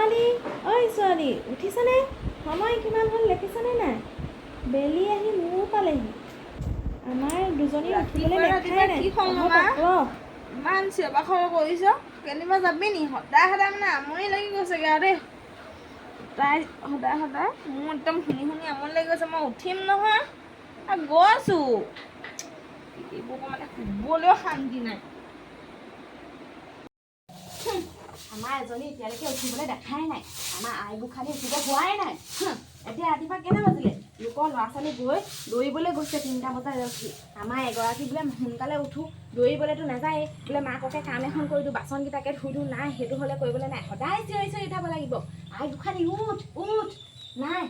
ছোৱালী, ঐ ছোৱালী, উঠিছানে? সময় কিমান হ'ল দেখিছানে নাই? বেলি আহি মূৰ পালেহি। আমাৰ দুজনী উঠিবলৈ ৰাতিপুৱাই দেখাই ৰাতিপুৱাই নাই। কি হ'ল অহ, মা? তাক ইমান চিঞৰ বাখৰ কৰিছ, কেনিবা যাবি নি? সদায় সদায় মানে আমনি লাগি গৈছেগৈ আৰু দেই। তাই সদায় সদায় মোৰ একদম শুনি শুনি আমনি লাগি গৈছে। মই উঠিম নহয় আৰু গৈছোঁ। এইবোৰ মানে শুবলৈও শান্তি নাই। আমাৰ এজনী এতিয়ালৈকে উঠিবলৈ দেখাই নাই। আমাৰ আই গোসানী উঠিব হোৱাই নাই। এতিয়া ৰাতিপুৱা কেইটা বাজিলে? লোকৰ ল'ৰা ছোৱালী গৈ দৌৰিবলৈ গৈছে 3টা বজাত উঠি। আমাৰ এগৰাকী বোলে সোনকালে উঠো, দৌৰিবলৈতো নাযায়েই। বোলে মাককে কাম এখন কৰি দিওঁ, বাচনকেইটাকে ধুই দিওঁ, নাই সেইটো হ'লে কৰিবলৈ নাই। সদায় চিঞৰি চিঞৰি উঠাব লাগিব, আই গোসানী উঠ উঠ। নাই,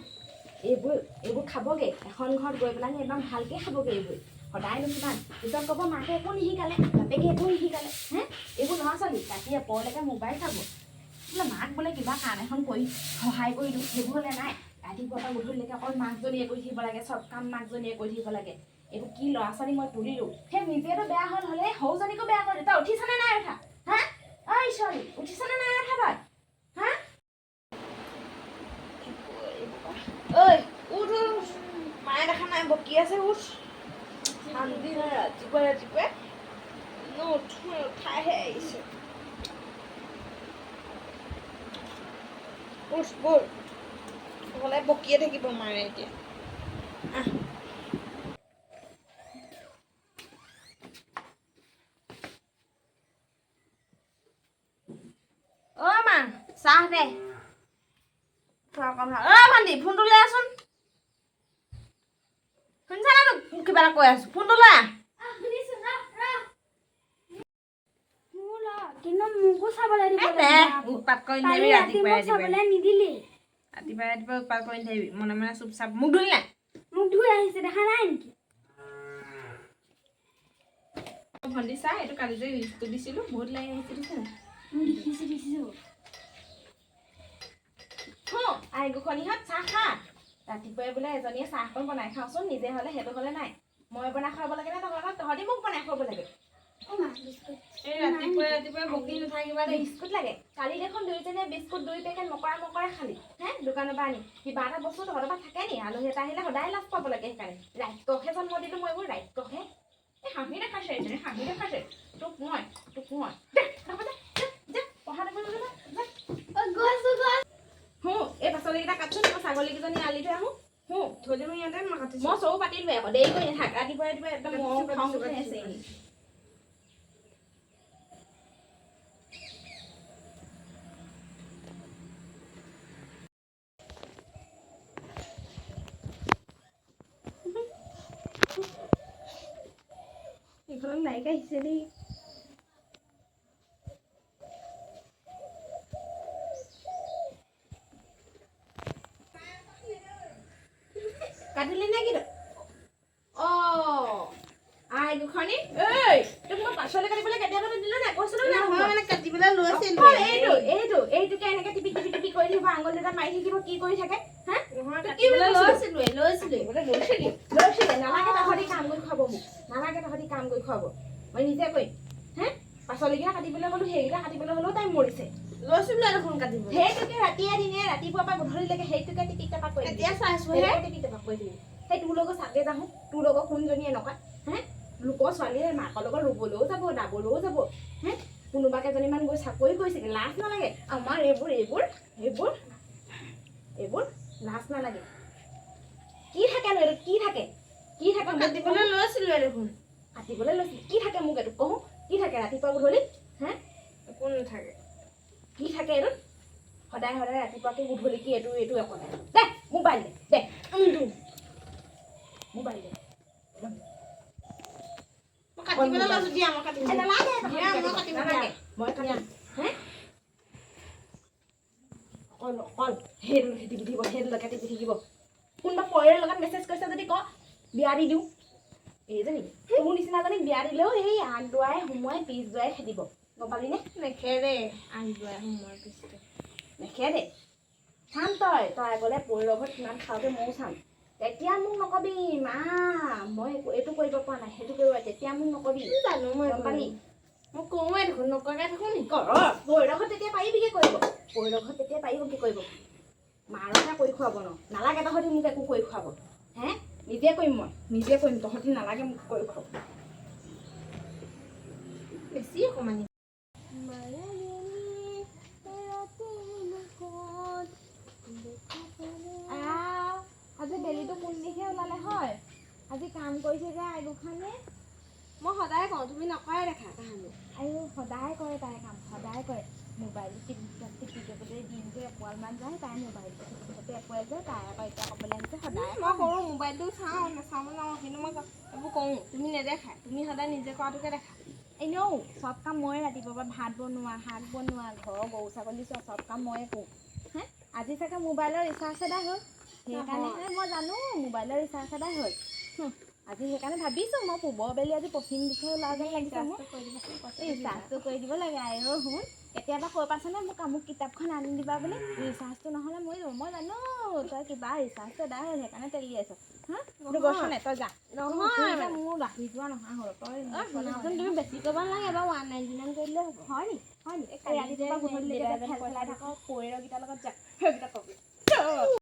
এইবোৰ এইবোৰ খাবগৈ এখন ঘৰত গৈ পেলাই একদম ভালকৈ খাবগৈ এইবোৰ। সদায়নো কিমান পিছত ক'ব, মাকে একো নিশিকালে, বাপেকে একো নিশিকালে। হে, এইবোৰ ল'ৰা ছোৱালী ৰাতিয়ে পৰলৈকে মোবাইল চাব। বোলে মাক বোলে কিবা কাম এখন কৰি সহায় কৰি দিওঁ, সেইবোৰ হ'লে নাই। ৰাতিপুৱাৰ পৰা গধূলিলৈকে অকল মাকজনীয়ে কৰি থাকিব লাগে, চব কাম মাকজনীয়ে কৰি থাকিব লাগে। এইবোৰ কি ল'ৰা ছোৱালী মই তুলিলোঁ। সেই নিজেতো বেয়া হ'ল হ'লে সৰুজনীকো বেয়া কৰি। তই উঠিছনে নাই উঠা? হা, ঐ ছোৱালী, উঠিছনে নাই উঠা তই? হা? ঐ, উঠ উঠ, মায়ে দেখা নাই, বকি আছে, উঠ। শান্তি নাই ৰাতিপুৱাই ৰাতিপুৱাই। নুঠো, উঠাইহে আহিছোঁ। উঠ ব'ল, নহ'লে বকিয়ে থাকিব মায়ে এতিয়া। আহ। অ' মা, চাহ দে। খোৱা কম ভাল। অ' ভণ্টি, ফোনটো লৈ আহচোন। শুনিছা নাই তোক কিবা এটা কৈ আছো, ফোনটো লৈ আহ। কিন্তু মোকো চাবলৈ দিব এই দে, লাগিব। উৎপাত কৰি কালি নাথাকিবি। ৰাতি ৰাতিপুৱাই মোক ৰাতিপুৱাই চাবলৈ নিদিলি। ৰাতিপুৱাই ৰাতিপুৱাই উৎপাত কৰি নাথাকিবি, মনে মনে চুপ চাপ। মোক ধুলি নাই? মোক ধুই আহিছে, দেখা নাই নেকি? ভণ্টি চাই, এইটো কালি যে ৰিলচটো দিছিলো, বহুত লাইক আহিছে, দিছে নাই? মই দেখিছো দেখিছো। আই গোসানীহঁত, চাহ খা। ৰাতিপুৱাই বোলে এজনীয়ে চাহকণ বনাই খাওঁচোন নিজে হ'লে, সেইটো হ'লে নাই। মই বনাই খুৱাব লাগে নে তহঁতক? তহঁতি মোক বনাই খুৱাব লাগে? অ মা, বিস্কুট। এই ৰাতিপুৱাই ৰাতিপুৱাই বকি নাথাকিবা দেই। বিস্কুট লাগে। কালি দেখোন দুয়োজনীয়ে বিস্কুট 2 পেকেট মকৰা মকৰা খালি। হে, দোকানৰ পৰা আনি কিবা এটা বস্তু তহঁতৰ পৰা থাকে নি? আলহী এটা আহিলে সদায় লাজ পাব লাগে। সেইকাৰণে ৰাক্ষসহে জন্ম দিলোঁ মই, এইবোৰ ৰাক্ষসহে। এই হাঁহি দেখাইছে এইজনী, হাঁহি দেখাইছে। তোক মই দে, ৰ'ব, যা, যা, যা, পঢ়া টেবুললৈ যা, যা। গৈছো গৈছো। হু, এই পাচলিকেইটা কাটচোন, মই ছাগলীকেইজনী আলি থৈ আহোঁ। হু। থৈ দিম ইয়াতে, মই কাটিছো। মই চৰু পাতিলোৱে আকৌ, দেৰি কৰি নাথাক। ৰাতিপুৱাই ৰাতিপুৱাই একদম মৰম কাটিছো, খং কাটিছো, উঠি আছে। কাটিছো। এইখনত লাইক আহিছে দেই। কাটিলি নে কি তই? অ আই গোসানী, ঐ, তোক মই পাচলি কাটিবলৈ কেতিয়াবাতে দিলো নাই? কৈছিলো নাই? নহয়, মানে কাটিবলৈ লৈছিলো। অকল এইটো এইটো এইটোকে এনেকে টিপি টিপি টিপি কৰি থাকিব, আঙুলি এটা মাৰি থাকিব, কি কৰি থাকে হা? নহয়, তোক কি বুলি কাটিবলৈ কৈছিলো? লৈছিলোৱে লৈছিলোৱে। বোলে লৈছিলি লৈছিলি। নালাগে তহঁতি কাম কৰি খুৱাব মোক, নালাগে তহঁতি কাম কৰি খুৱাব, মই নিজে কৰিম। হে, পাচলিকেইটা কাটিবলৈ ক'লো, সেইকেইটা কাটিবলৈ হ'লেও তাই মৰিছে। লৈছিলোৱে দেখোন কাটিবলৈ। সেইটোকে ৰাতিয়ে দিনে ৰাতিপুৱাৰ পৰা গধূলিলৈকে সেইটোকে টিপি টাপা কৰি এতিয়া চাইছোহে। সেইটোকে টিপি টাপা কৰি থাকিবি। সেই তোৰ লগত চাগে যাহোঁ, তোৰ লগত কোনজনী এনেকুৱা হে? লোকৰ ছোৱালীয়ে মাকৰ লগত ৰুবলৈও যাব, দাবলৈও যাব, হে, কোনোবা কেইজনীমান গৈ চাকৰি কৰিছেগৈ, লাজ নালাগে? আমাৰ এইবোৰ এইবোৰ এইবোৰ এইবোৰ লাজ নালাগে? কি থাকেনো এইটো? কি থাকে, কি থাকে মোক কাটিবলৈ লৈছিলোৱে দেখোন। কাটিবলৈ লৈছিলি। কি থাকে মোক এইটো কওঁ, কি থাকে ৰাতিপুৱা গধূলি, হে? একো নাথাকে। কি থাকে এইটোত? সদায় সদায় ৰাতিপুৱাকে গধূলি কি এইটো এইটো একো নাই। দে মোবাইল দে, দে মোবাইল দে। মই কাটিবলৈ লৈছো, দিয়া, মই কাটিম। এই নালাগে। দিয়া, মই কাটিম। নালাগে, মই কাটিম। হে, অকল অকল সেইটো টিপি থাকিব, সেইটোলৈকে টিপি থাকিব। কোনোবা পৰীৰ লগত মেছেজ কৰিছে যদি ক, বিয়া দি দিওঁ। এইজনী, তোৰ নিচিনাজনীক বিয়া দিলেও সেই আগ দুৱাই সোমোৱাই পিছ দুৱাই খেদিব, গম পালিনে? নেখেদে আগ দুৱাই সোমোৱাৰ পিছতে। নেখেদে। চাম, তই তই আগলে পৰীৰৰ ঘৰত কিমান খাওঁগে ময়ো চাম। তেতিয়া মোক নকবি, মা মই এইটো কৰিব পৰা নাই, সেইটো কৰিব, তেতিয়া মোক নকবি। জানো মই। গম পালি? মই কওঁৱে দেখোন, নকৰাকে থাকোঁ নি? কৰ, পৰীৰৰ ঘৰত তেতিয়া পাৰিবিগে কৰিব। পৰিলৰ ঘৰত তেতিয়া পাৰিব কি কৰিব। মাৰহে কৰি খুৱাব ন? নালাগে তহঁতি মোক একো কৰি খুৱাব। হে, নিজে কৰিম মই, নিজে কৰিম। তহঁতি নালাগে মোক কৰি খুৱাব। বেছি অকণমানি। আও, আজি বেলিটো কোন দিশে ওলালে হয়? আজি কাম কৰিছে যে আই গোসাঁনী। মই সদায় কওঁ, তুমি নকৰাই দেখা কাহানি। আৰু সদায় কৰে তাই কাম, সদায় কৰে। মোবাইল টিপি টিপি থাকোঁতে দিনটো এপোৱালমান যায়। তাই মোবাইলটো টিপি থাকোঁতে এপোৱাল যায়। তাই আকৌ এতিয়া ক'বলৈ আহিছে সদায়। মই কৰোঁ, মোবাইলটো চাওঁ, নাচাওঁ বুলি নকওঁ, কিন্তু মই এইবোৰ কৰোঁ, তুমি নেদেখা। তুমি সদায় নিজে কৰাটোকে দেখা। এনেও চব কাম ময়ে, ৰাতিপুৱাৰ পৰা ভাত বনোৱা, শাক বনোৱা, ঘৰৰ গৰু ছাগলী চোৱা, চব কাম ময়ে কৰোঁ। হে, আজি চাগে মোবাইলৰ ৰিচাৰ্জ এদাই হ'ল, সেইকাৰণেহে। মই জানো মোবাইলৰ ৰিচাৰ্জ এদাই হ'ল। আজি সেইকাৰণে ভাবিছোঁ মই পূবৰ বেলি আজি পশ্চিম দিশে ওলোৱা যেন লাগিছে মোৰ। ৰিচাৰ্জটো কৰি দিব লাগে। আইঅ শুন, কেতিয়াবা কৈ পাইছনে মোক আমুক কিতাপখন আনি দিবা বুলি? ৰিচাৰ্জটো নহ'লে মৰি যাব। মই জানো তই কিবা ৰিচাৰ্জটো এদাই হ'ল, সেইকাৰণে তেলি আছ। হা, গছনে তই যা। নহয়। তোৰ মোৰ ৰাহি যোৱা নহা হ'ল তই। শুনাচোন, তুমি বেছি ক'ব নালাগে, এবাৰ 199 কৰি দিলে হ'ব। হয় নি? হয় নি? কালি ৰাতিপুৱা যে গধূলিলৈকে দেউতাই যে খেল পইচা খেলাই থাক, পৰিয়ালকেইটাৰ লগত যা, সেইকেইটা কবি।